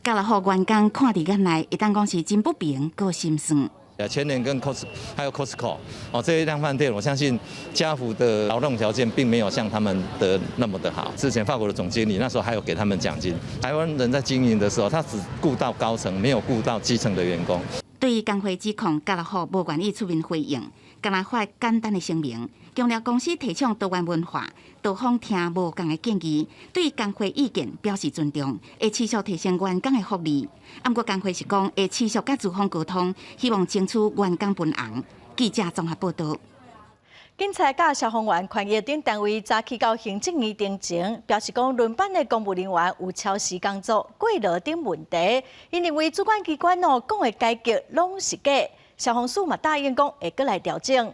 家樂福員工看佇眼內，會當講是真不平，閣心酸。啊，全聯跟 Costco 還有 Costco 哦，這些量販店，我相信家福的勞動條件並沒有像他們的那麼的好。之前法國的總經理那時候還有給他們獎金。台灣人在經營的時候，他只顧到高層，沒有顧到基層的員工。對於工會指控，家樂福無願意出面回應，干焦發簡單的聲明，強調公司提倡多元文化，多方聽無仝的建議，對工會意見表示尊重，會持續提升員工的福利。毋過工會是講會持續佮資方溝通，希望爭取員工分紅。記者綜合報導。警察佮消防員權益等單位早起到行政院頂前，表示講輪班的公務人員有超時工作、過勞等問題。𪜶認為主管機關哦講的改革攏是假，消防署嘛答應講會閣來調整。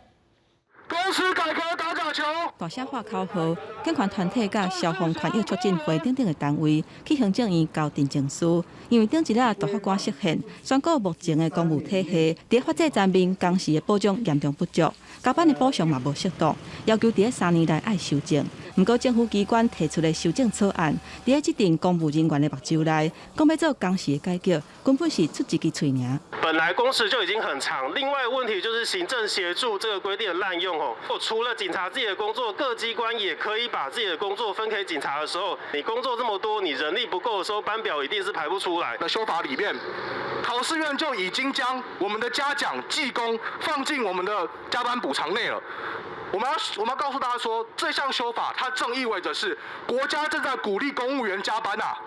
公司改革打假球。大聲喊口號，警權團體佮消防權益促進會等等的單位去行政院交陳情書，因為頂一下大法官釋憲，宣告目前的公務體系佇法制層面工時的保障嚴重不足，加班的補償嘛無適當，要求佇3年內愛修正。毋過政府機關提出的修正草案，佇這陣公務人員的目睭內，講欲做工時的改革，根本是出一支喙爾。本來工時就已經很長，另外問題就是行政協助這個規定的濫用哦。除了警察自己的工作，各機關也可以把自己的工作分給警察的時候，你工作這麼多，你人力不夠的時候，班表一定是排不出來。那修法裡面，考試院就已經將我們的嘉獎記功放進我們的加班補償內了。我們要告訴大家說，這項修法它正意味着是國家正在鼓勵公務員加班啊，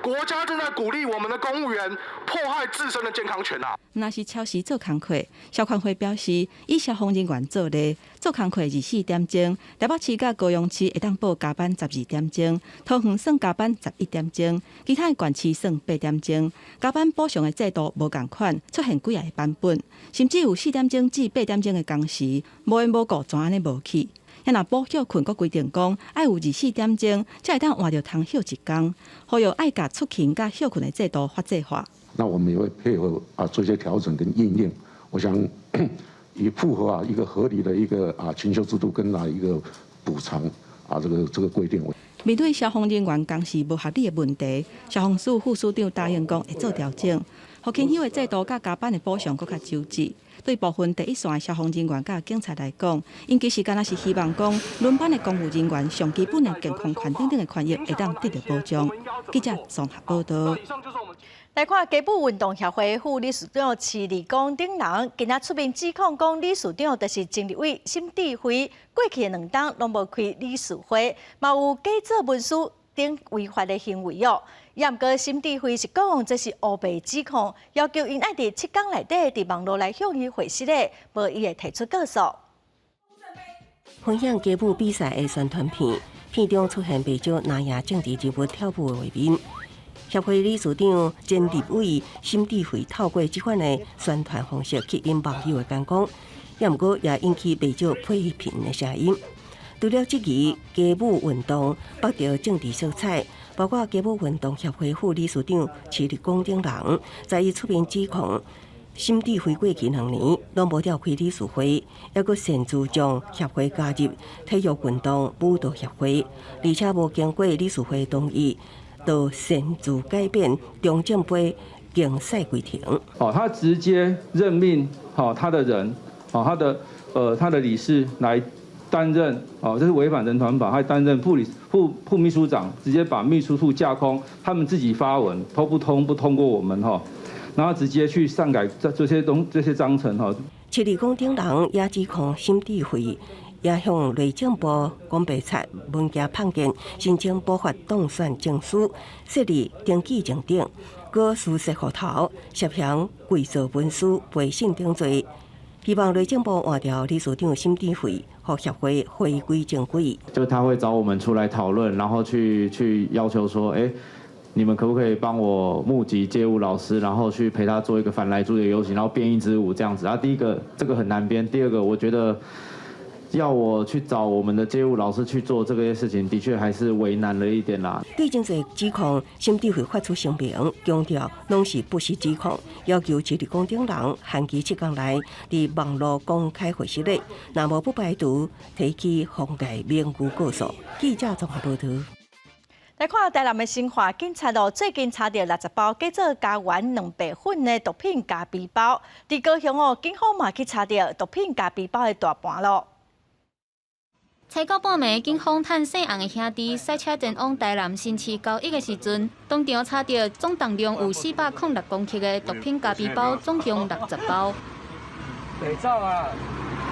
國家正在鼓勵我們的公務員迫害自身的健康權啊。若是超時做工課，消權會表示，以消防人員做例，做工課24點鐘，台北市佮高雄市會當報加班12點鐘，桃園算加班11點鐘，其他的縣市算8點鐘。加班補償的制度無仝款，出現幾仔個版本，甚至有4點鐘至8點鐘的工時，無緣無故就按呢無去。啊若補歇睏閣規定講，愛有24點鐘，才會當換著通歇一工，呼籲愛共出勤佮歇睏的制度法制化。那我們也會配合啊，做一些調整跟應用，我想以符合啊一個合理的一個啊勤休制度跟啊一個補償啊這個規定。面對消防人員工時無合理的問題，消防署副署長答應講會做調整，予勤休的制度佮加班的補償閣較周至。對部分第一線的消防人員佮警察來講，𪜶其實敢若是希望講輪班的公務人員上基本的健康權等等的權益會當得到保障。記者綜合報道。來看街舞運動協會副理事長池麗江等人，今仔出面指控講理事長就是前立委沈智慧，過去的兩冬攏無開理事會，嘛有假做文書等違法的行為哦。也毋過沈智慧是講這是烏白指控，要求𪜶愛佇7工內底佇網路來向伊回實的，無伊會提出告訴。分享街舞比賽的宣傳片，片中出現袂少南亞政治人物跳舞的畫面。協會理事長前立委沈智慧透過這款的宣傳方式吸引網友的眼光，也毋過也引起袂少批評的聲音。除了質疑街舞運動縛著政治色彩，包括街舞運動協會副理事長池麗江等人，在伊出面指控沈智慧過去兩年攏無召開理事會，猶閣擅自將協會加入體育運動舞蹈協會，而且無經過理事會同意，就擅自改變中正杯競賽規程。哦，他直接任命好他的人，哦，他的理事來擔任，哦，這是違反人團法，他擔任副理副副秘書長，直接把秘書處架空，他們自己發文，都不通過我們哈，然後直接去擅改這些章程哈。池麗江等人也指控沈智慧，也向內政部講白冊文件判件申請補發當選證書、設立登記證等，閣私設戶頭、涉嫌偽造文書、背信等罪，希望內政部換掉理事長沈智慧，予協會回歸正軌。就他會找我們出來討論，然後去要求說，欸，你們可不可以幫我募集街舞老師，然後去陪他做一個反萊豬的遊行，然後編一支舞這樣子。啊，第一個這個很難編，第二個我覺得，要我去找我們的街舞老師去做這個事情，的確還是為難了一點啦。對這濟指控，沈智慧發出聲明，強調攏是不實指控，要求池麗江等人限期7工內佇網路公開回實的，若無不排除提起妨礙名譽告訴。記者綜合報道。來看台南的新化警察哦，最近查著60包假做膠原蛋白粉的毒品咖啡包，佇高雄哦，警方嘛去查著毒品咖啡包的大盤囉。初九半暝，警方趁姓洪的兄弟駛車前往台南新市交易的時陣，當場查著總重量有406公克的毒品咖啡包，總共60包。袂走啊！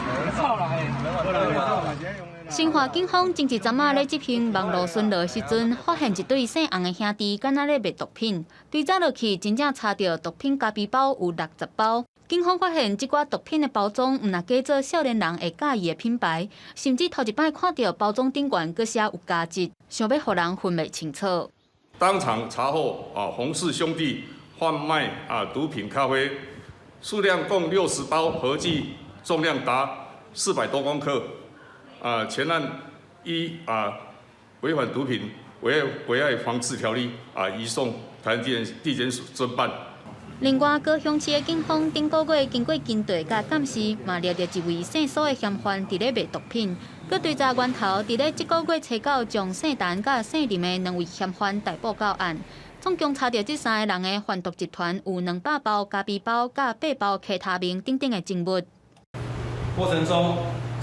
袂走啦！新化警方前一陣仔咧執行網路巡邏的時陣，發現一對姓洪的兄弟敢若咧賣毒品，追查落去，真正查著毒品咖啡包有60包。警方發現這寡毒品的包裝，毋若假做少年人會佮意的品牌，甚至頭一擺看著包裝頂懸閣寫有加值，想欲予人分袂清楚。當場查獲啊，洪氏兄弟販賣啊毒品咖啡，數量共60包，合計重量達400多公克。啊，全案依啊違反毒品危害防制條例啊，移送台南地檢署偵辦。另外，高雄市的警方頂個月經過警隊佮監視，嘛掠著一位姓蘇的嫌犯佇咧賣毒品。閣追查源頭，佇咧這個月初九將姓陳佮姓林的兩位嫌犯逮捕到案。總共查著這三个人的販毒集團有200包咖啡包、佮8包 K 他命等等的證物。過程中，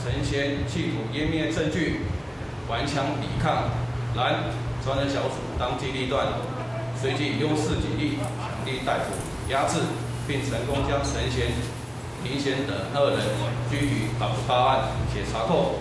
陳先企圖湮滅證據，頑強抵抗，然專案小組當機立斷，隨即以優勢警力強力逮捕。壓制，並成功將陳賢、林賢等二人拘於逮捕到案，且查扣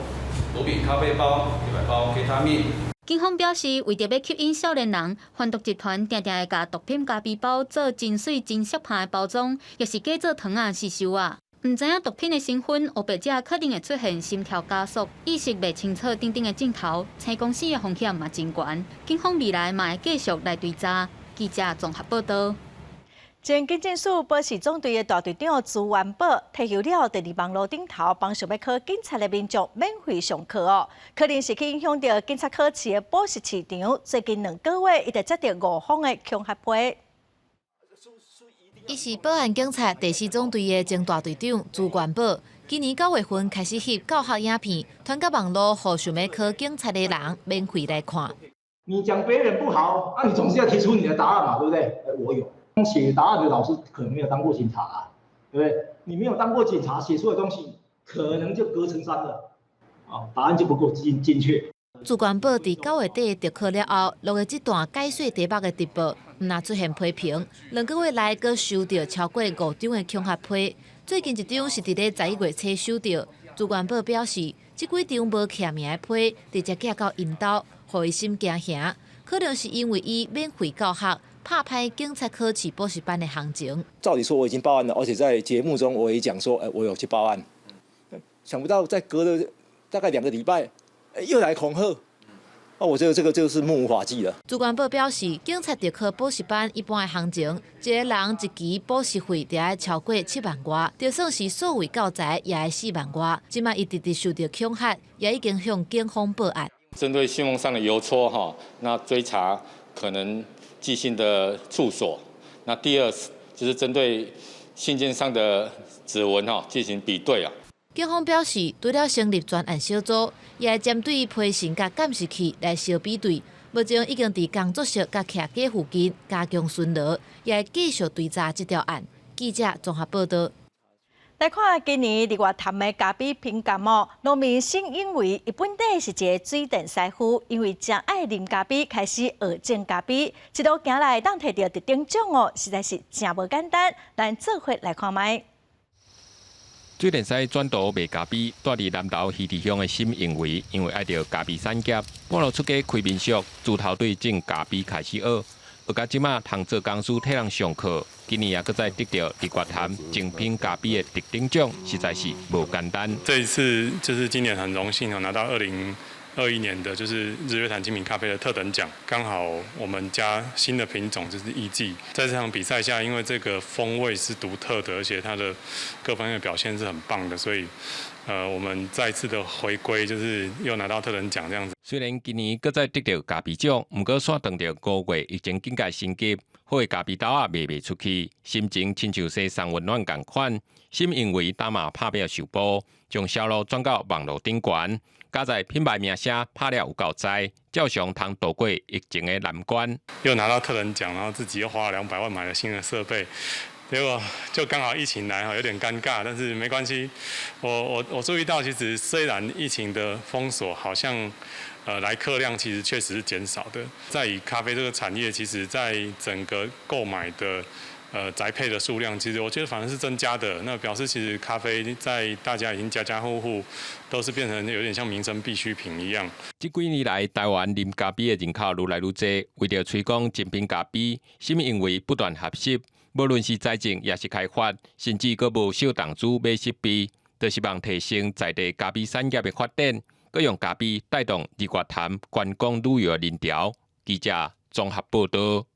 毒品咖啡包100包 K 他命。警方表示，為著欲吸引少年人，販毒集團定定會共毒品咖啡包做真媠真適拍的包裝，抑是假做糖仔市售啊。毋知影毒品的成分，烏白者可能會出現心跳加速、意識袂清楚等等的症頭，生公死的風險嘛真懸。警方未來嘛會繼續來追查。記者綜合報道。前警政署保四總隊的大隊長朱元寶退休了，佇佇網路頂頭幫想欲考警察的民眾免費上課哦。可能是去影響著警察考試的補習市場。最近2個月，伊就接著五封的恐嚇批。伊是保安警察第四總隊的前大隊長朱元寶，今年9月份開始翕教學影片，傳到網路，予想欲考警察的人免費來看。你講別人不好，那你總是要提出你的答案嘛，對不對？我有寫答案的老師可能沒有當過警察啊，對不對？你沒有當過警察，寫出的東西可能就隔層山了，啊，答案就不夠精精確。自權報佇9月底特考了後，錄的這段解說題目的直播，毋但出現批評，2個月內閣收著超過5張的恐嚇批。最近一張是佇咧11月初收著。自權報表示，這幾張無簽名的批，直接寄到𪜶兜，予伊心驚嚇。可能是因為伊免費教學，拍歹警察考試補習班的行情。照理說我已經報案了，而且在節目中我也講說，我有去報案。想不到在隔了大概2個禮拜，又來恐嚇。啊，我覺得這個就是目無法紀了。自權報表示，警察特考補習班一般的行情，一個人一期補習費就愛超過7萬外，就算是數位教材也愛4萬外。這擺伊直直受著恐嚇，也已經向警方報案。針對信封上的郵戳哈，那追查可能寄信的處所。那第二就是針對信件上的指紋哈進行比對啊。警方表示，除了成立專案小組，也會針對批信佮監視器來相比對。目前已經佇工作室佮徛家附近加強巡邏，也會繼續追查這條案。記者綜合報道。來看今年日月潭的咖啡評鑑哦，農民沈英維伊本底是一个水電師傅，因為誠愛啉咖啡，開始學種咖啡，一路行來當提著特等獎哦，實在是誠無簡單。咱做伙來看覓。水電師轉途賣咖啡，蹛佇南投魚池鄉的沈英維，因為愛著咖啡產業，半路出家開民宿，自頭對種咖啡開始學，學到這馬通做講師替人上課，今年也閣再得著日月潭精品咖啡的特等獎，實在是無簡單。這一次就是今年很榮幸拿到2021年的，就是日月潭精品咖啡的特等獎。剛好我們家新的品種就是藝伎，在這場比賽下，因為這個風味是獨特的，而且它的各方面的表現是很棒的，所以，我們再次的回歸，就是又拿到特等獎這樣子。雖然今年閣再得著咖啡獎，毋過煞當著5月疫情警戒升級，好的咖啡豆仔賣袂出去，心情親像雪送溫暖仝款。沈英維擔嘛拍拚受埔，將銷路轉到網路頂懸，加在品牌名聲拍了有夠知，照常通渡過疫情的難關。又拿到特等獎，然後自己又花了200萬買了新的設備，結果就剛好疫情來哈，有點尷尬，但是沒關係。我注意到，其實雖然疫情的封鎖好像，來客量其實確實是減少的。在以咖啡這個產業，其實在整個購買的宅配的數量，其實我覺得反而是增加的。那表示其實咖啡在大家已經家家戶戶都是變成有點像民生必需品一樣。這幾年來，台灣啉咖啡的人口愈來愈濟，為著推廣精品咖啡，沈英維不斷學習，無論是栽種抑是開發，甚至閣無小投資買設備，都希望提升在地咖啡產業的發展，閣用咖啡帶動日月潭觀光旅遊的人潮。記者綜合報道。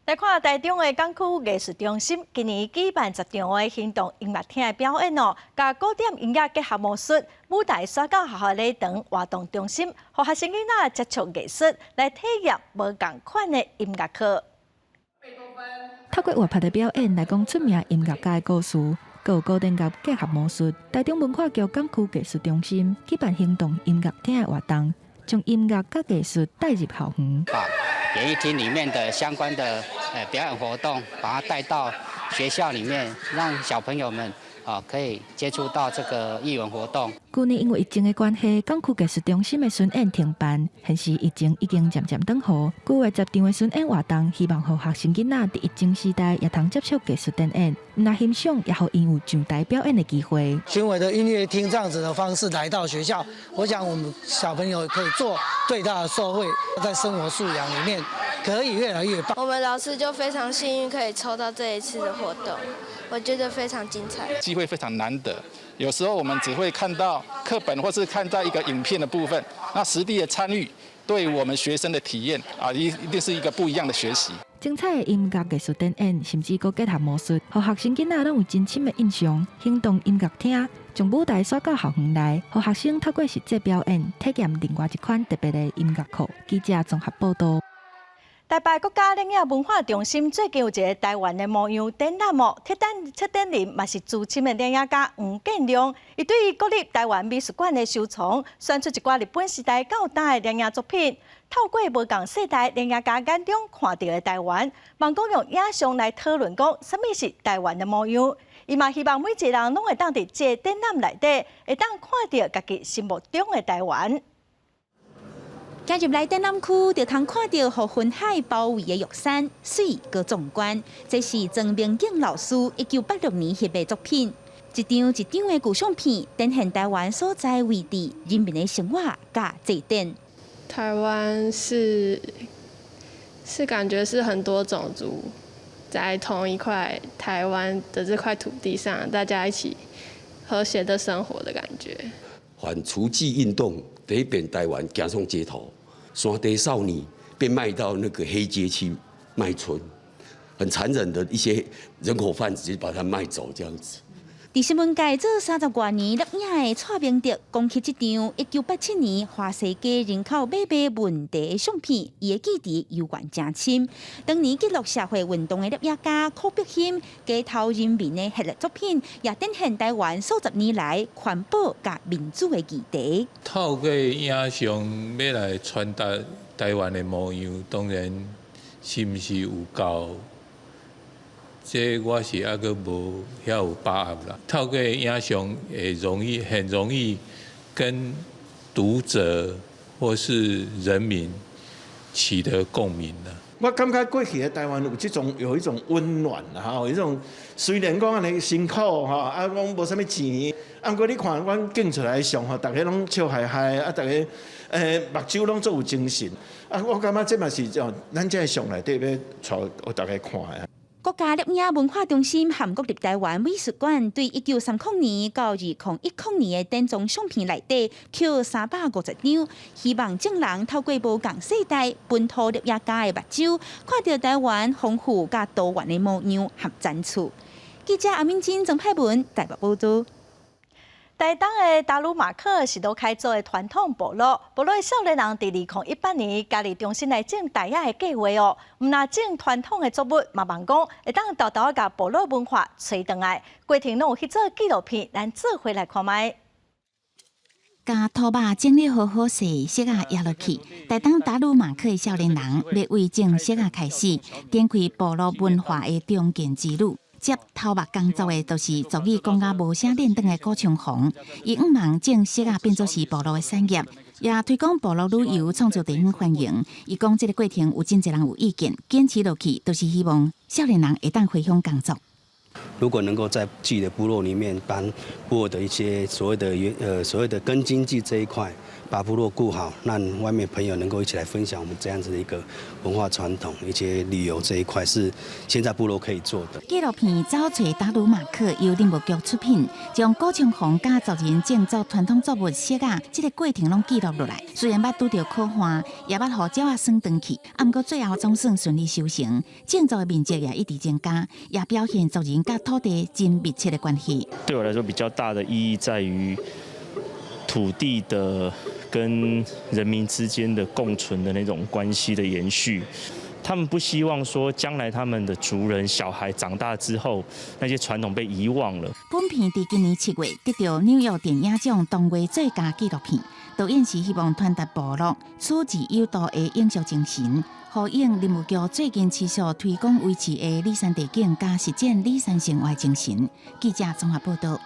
來看台中的港區藝術中心，今年舉辦10場的行動音樂廳的表演哦，共古典音樂結合魔術，舞台徙到學校禮堂活動中心，予學生囡仔接觸藝術，來體驗無仝款的音樂課。透過活潑的表演來講出名音樂家的故事，閣有古典樂結合魔術。台中文化局港區藝術中心舉辦行動音樂廳的活動，將音樂佮藝術帶入校園。把演藝廳裡面的相關的表演活動，把它帶到學校裡面，讓小朋友們啊可以接觸到這個藝文活動。舊年因為疫情的關係，港區藝術中心的巡演停辦，現時疫情已經漸漸轉好。規劃10場的巡演活動，希望予學生囡仔佇疫情時代也通接觸藝術展演，毋但欣賞，也予𪜶有上台表演的機會。巡迴的音樂廳這樣子的方式來到學校，我想我們小朋友可以做最大的受惠，在生活素養裡面可以越來越棒。我們老師就非常幸運可以抽到這一次的活動，我覺得非常精彩。機會非常難得，有時候我們只會看到課本或是看到一個影片的部分，那實地的參與對我們學生的體驗啊，一定是一個不一樣的學習。精彩的音樂藝術展演，甚至閣結合魔術，予學生囡仔攏有真深的印象。行動音樂廳將舞台徙到校園內，予學生透過實際表演，體驗另外一款特別的音樂課。記者綜合報道。台北國家攝影文化中心最近有一个台灣的模樣展覽哦，策展策展人嘛是資深的攝影家黃建良，伊對於國立台灣美術館的收藏，選出一寡日本時代到今的攝影作品，透過無仝世代攝影家眼中看著的台灣，望講用影像來討論講啥物是台灣的模樣。伊嘛希望每一个人攏會當佇這个展覽內底，會當看著家己心目中的台灣。行入來展覽區，就通看著予雲海包圍的玉山，媠閣壯觀。這是莊明景老師1986年翕的作品，一張一張的舊相片，展現台灣所在位置、人民的生活佮祭典。台灣是感覺是很多種族在同一塊台灣的這塊土地上，大家一起和諧的生活的感覺。反雛妓運動第一遍台灣走上街頭，山地少女被賣到那個黑街去賣春，很殘忍的一些人口販子就把他賣走，這樣子。佇新聞界做30外年攝影的蔡明德，講起這張1987年華西街人口買賣問題的相片，伊的記憶猶原誠深。當年記錄社會運動的攝影家柯碧欣，街頭人民的系列作品，也展現台灣數十年來環保佮民主的議題。透過影像欲來傳達台灣的模樣，當然是毋是有夠？這我是猶閣無遐有把握啦。透過影像會容易，很容易跟讀者或是人民取得共鳴啦。我感覺過去的台灣有這種有一種溫暖啦，吼，有一種雖然講按呢辛苦吼，啊講無啥物錢，啊毋過你看阮鏡出來的相吼，逐家攏笑嘻嘻，啊逐家目睭攏足有精神，啊我感覺這嘛是哦，咱這个相內底欲帶予大家看的。國家攝影文化中心和國立台灣美術館對1930年到2010年的典藏相片內底，抾350張，希望眾人透過無仝世代本土攝影家的目睭，看著台灣豐富佮多元的模樣和展出。記者阿敏珍、曾派文台北報導。台東的達魯馬克是魯凱族的傳統部落，部落的少年人佇2018年家己重新來種大葉的計劃哦，毋但種傳統的作物，嘛望講會當沓沓共部落文化揣轉來。過程攏有翕做紀錄片，咱做伙來看覓。共土肉整理好好勢，箨仔壓落去。台東達魯馬克的少年人，欲為種箨仔開始，展開部落文化的重建之旅。接頭目工作的，就是族語講甲無啥輪轉的郭長宏。伊向望種箨仔變做是部落的產業，也推廣部落旅遊，創造地方繁榮。伊講這个過程有真濟人有意見，堅持落去，就是希望少年人會當回鄉工作。如果能夠在自己的部落裡面，幫部落的一些所謂的根經濟這一塊，把部落顧好，讓外面朋友能夠一起來分享我們這樣子的一個文化傳統，一些旅遊這一塊是現在部落可以做的。紀錄片《走揣達魯馬克》由林務局出品，將郭長宏佮族人種作傳統作物箨仔這个過程攏記錄落來。雖然捌拄著苦旱，也捌予鳥仔耍轉去，啊，毋過最後總算順利收成，種作的面積也一直增加，也表現族人佮土地真密切的關係。對我來說比較大的意義在於土地的跟人民之間的共存的那種關係的延續。他們不希望說將來他們的族人小孩長大之後，那些傳統被遺忘了。本片佇今年7月得著紐約電影獎當月最佳紀錄片。導演是希望傳達部落取之有道的永續精神，呼應林務局最近持續推廣維持的里山地景佮實踐里山生活精神。記者綜合報導。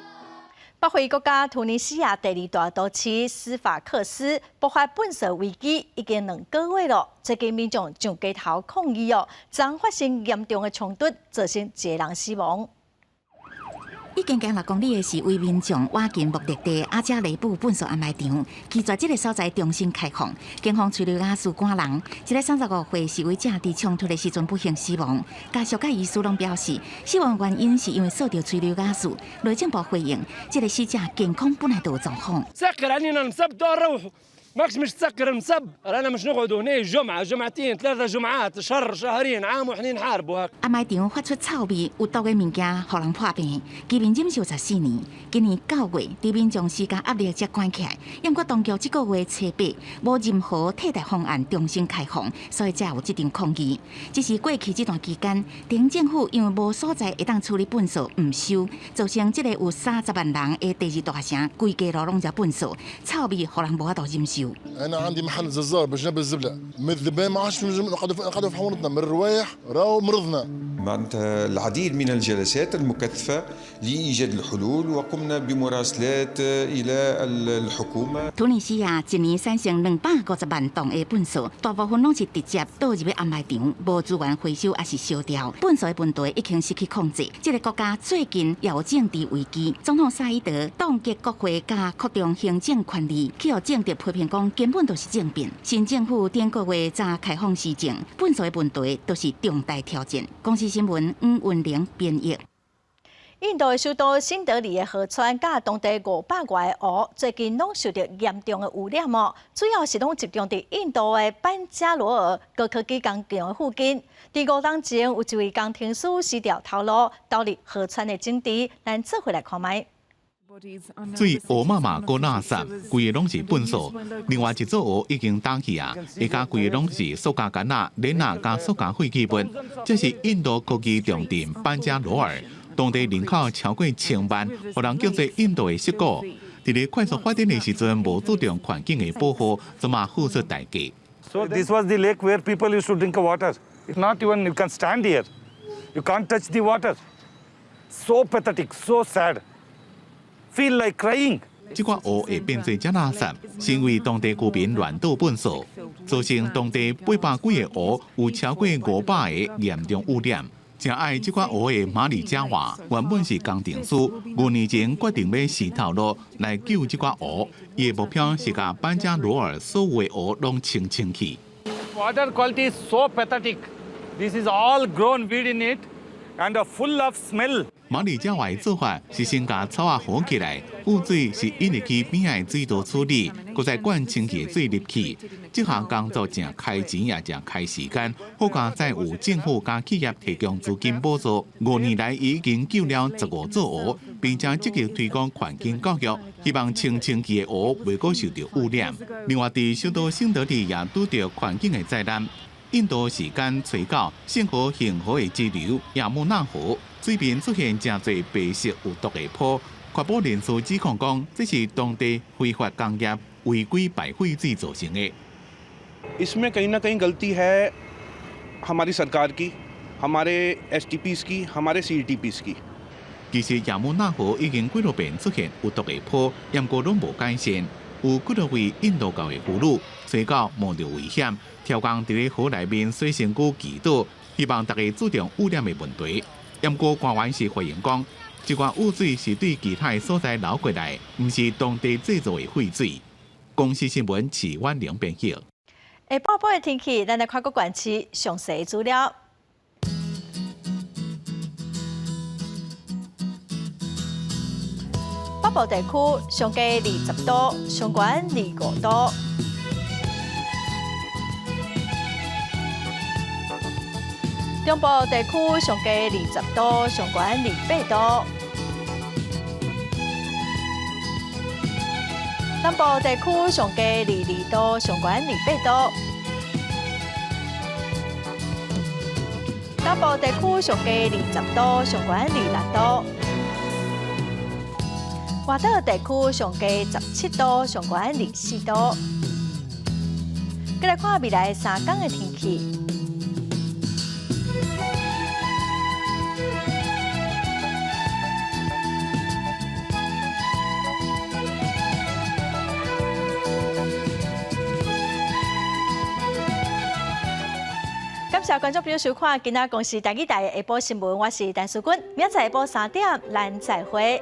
北非國家突尼西亞第二大都市斯法克斯爆發糞埽危機已經2個月了。最近民眾上街頭抗議哦，昨發生嚴重的衝突，造成一個人死亡。已經行6公里的示威民眾，倚近目的地阿加雷布糞埽掩埋場，拒絕這个所在重新開放。警方催淚瓦斯趕人，一个35歲示威者佇衝突的時陣不幸死亡。家屬佮醫師攏表示，死亡原因是因為嗅著催淚瓦斯。內政部回應，這个死者健康本來就有狀況。ماكش مش تسكر المصب رانا مش نقعدوا هنا جمعه جمعتين ثلاثه جمعات شهر شهرين عام وحنا نحاربوا هكا。掩埋場發出臭味、有毒的物件，予人破病。居民忍受14年，今年9月，佇民眾施加壓力才關起來。毋過當局這個月初八，無任何替代方案重新開放，所以才有這場抗議。只是過去這段期間，鎮政府因為無所在會當處理糞埽，毋收，造成這個有30萬人的第二大城，規街路攏是糞埽，臭味予人無法度忍受。 أنا عندي محل جزار باش نبي الزبلة من الذبان ما عادش نقعدوا نقعدوا في حومتنا من الروايح راهو مرضنا. معناتها العديد من الجلسات المكثفة لإيجاد الحلول وقمنا بمراسلات إلى الحكومة。突尼西亞一年產生250萬噸的糞埽，大部分攏是直接倒入掩埋場，無資源回收，抑是燒掉。糞埽的問題已經失去控制。這個國家最近也有政治危機，總統薩伊德凍結國會佮擴張行政權力，去予政敵批評講根本就是政變。新政府頂個月才開放施政，糞埽的問題都是重大挑戰。公視新聞黃文玲編譯。印度的首都新德里的河川，佮當地500外個湖，最近攏受到嚴重的污染哦。主要是攏集中佇印度的班加羅爾高科技工廠的附近。佇5冬前，有一位工程師辭掉頭路，投入河川的整治，咱做伙來看覓。水烏麻麻閣垃圾，規个攏是糞埽。另外一座湖已經焦去啊，下跤規个攏是塑膠桿仔、鏈仔佮塑膠廢棄物。這是印度科技重鎮班加羅爾，當地人口超過千萬，予人叫做印度的矽谷。佇咧快速發展的時陣，無注重環境的保護，這馬付出代價。 So this was the lake where people used to drink water. Not even you can stand here. You can't touch the water. So pathetic, so sad. Feel like crying. 這個湖會變做遮垃圾，是因為當地居民亂倒糞埽，造成當地800幾個湖有超過500個嚴重污染。誠愛這個湖的馬里加華原本是工程師，5年前決定欲辭頭路來救這個湖，伊的目標是共班加羅爾所有的湖攏清清去。 Water quality is so pathetic. This is all grown weed in it and full of smell. 馬里加華的做法是先共草仔封起來，污水是引入去邊仔的水道處理，閣再灌清氣的水入去。這項工作誠開錢也誠開時間，好佳哉有政府佮企業提供資金補助。5年來已經救了15座湖，並且積極推廣環境教育，希望清清氣的湖袂閣受著污染。另外，佇首都新德里也拄著環境的災難。印度時間初九，聖河恆河的支流亞穆納河水面出現誠濟白色有毒的泡。環保人士指控講，這是當地非法工業違規排廢水造成的。 इसमें कहीं ना कहीं गलती है हमारी सरकार की, हमारे एसटीपीस की, हमारे सीईटीपीस की。其實亞穆納河已經幾落遍出現有毒的泡，毋過攏無改善。有幾多位印度教的婦女，初九冒著危險，跳工佇咧河內面洗身軀祈禱，希望大家注重污染的問題。毋過官員是回應講，這寡污水是對其他的所在流過來，毋是當地製造的廢水。公視新聞徐婉玲編譯。下晡晡的天氣，咱來看各縣市詳細資料。北部地區上低20度，上懸25度。中部地區上低20度，上懸28度。南部地區上低22度，上懸28度。東部地區上低20度，上懸26度。外島地區上低17度，上懸24度。閣來看未來3工的天氣。感謝觀眾朋友收看今仔公視台語台的下晡新聞，我是陳淑君，明仔載下晡3點，咱再會。